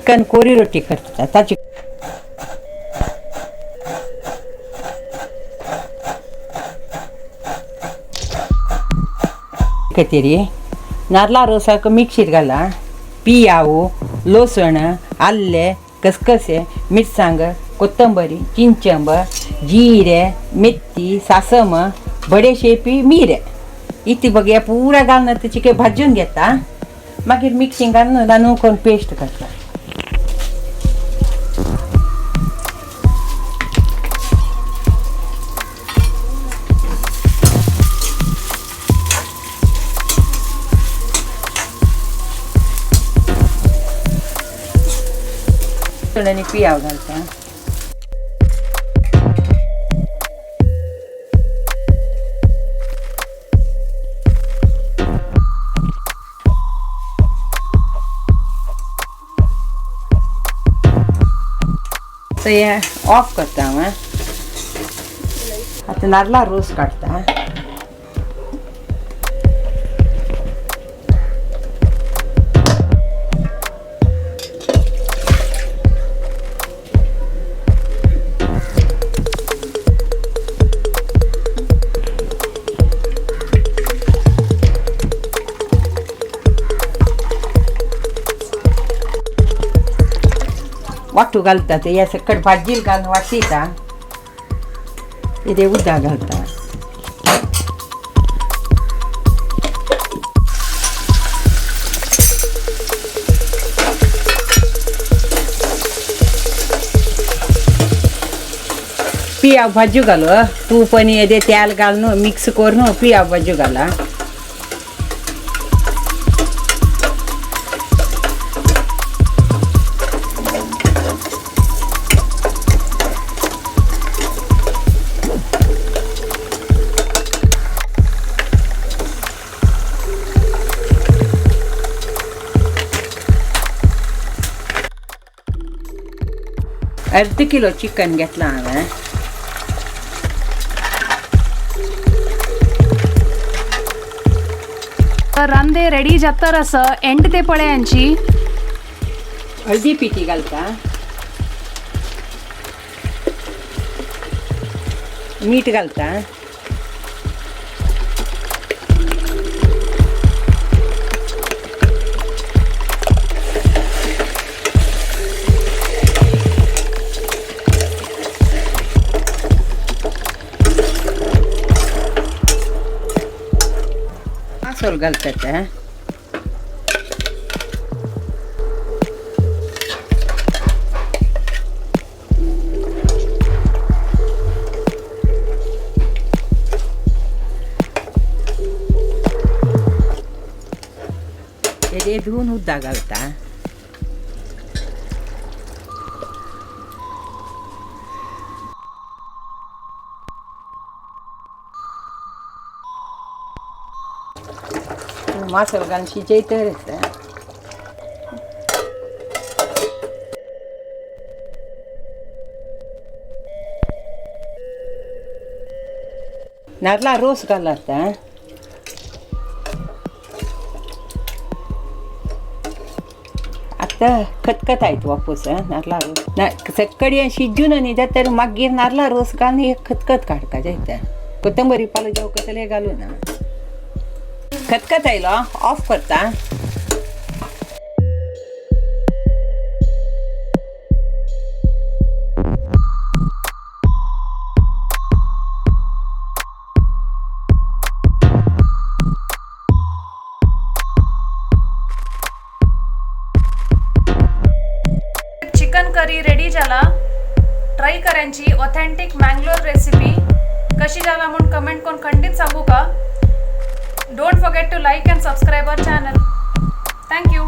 Chicken कोरी रोटी करता ताची खातीर नारला रोसाक मिक्सीर घाला पियाव, लसण, आल्लें, खसखसे, मिरसांग, कोथंबरी, चिंचंब, जिरे, मेथी, सासम, बडेशेपी, मिरें इतली बघ पुरा घालून ते चिकन भाजून घेता. मागीर मिक्सिंग घालून लानू करून पेस्ट करता. आनी पियाव घालता. तो हे ऑफ करता हांव. आतां नारला रोस काडटा. वाटू घालता ते या सकट भाजी घालून वाटिता ते उदक घालता. पियाव भाजू घालो तूप आनी येदे तेल घालून मिक्स करून पियाव भाजू घाला. अर्ध किलो चिकन घेतला हांवें. तर रांदे रेडी जाता आसा एंड ते पळय यांची. हळदी पिठी घालता, मीठ घालता, मासोल घालतात. ते धुवून उदक घालता. मासोल घालून शिजयतरच. नारला रोस घाला आता. आतां खतखत आयत वापूस नारला रोस ना सकडी शिजून न्ही जाता तर मागीर नारला रोस घालून एक खतखत काडपा जाय. कोथंबरी पालो जेवता जाल्यार घालूं ना. खतखत आयलो ऑफ करता. चिकन करी रेडी जाला. Try Karachi authentic Mangalore recipe कशी जाला म्हूण कमेंट करून खंडीत सांगू का. Don't forget to like and subscribe our channel. Thank you.